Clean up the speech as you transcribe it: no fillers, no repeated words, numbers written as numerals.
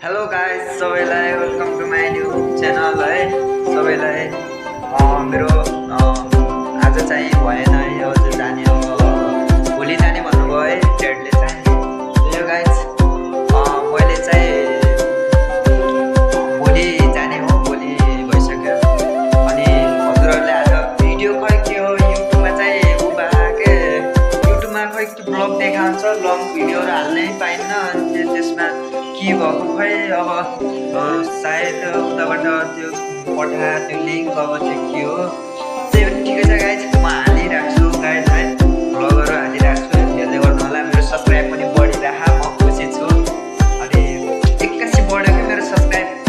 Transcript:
hello guys सबैलाई welcome to my new channel है सबैलाई मेरो आज चाहिँ भएन है आज जाने भोलि जाने भन्नुभयो है ड्याडले चाहिँ यो गाइस मैले चाहिँ भोलि जाने हो भोलि भइसक्यो अनि हजुरहरूले आज भिडियो खै के हो युट्युबमा चाहिँ के युट्युबमा खै के ब्लग देखाउँछ लङ भिडियोहरू हाल्नै पाइन्न अनि त्यसमा के भएको खै अब सायद उताबाट त्यो पठा त्यो लिङ्क अब त्यो के हो त्यही पनि ठिकै छ गाइज म हालिराख्छु गाइज है भ्लगहरू हालिराख्छु हेर्दै गर्नु होला मेरो सब्सक्राइब पनि बढिरह म खुसी छु अनि एक्कासी बढ्यो कि मेरो सब्सक्राइब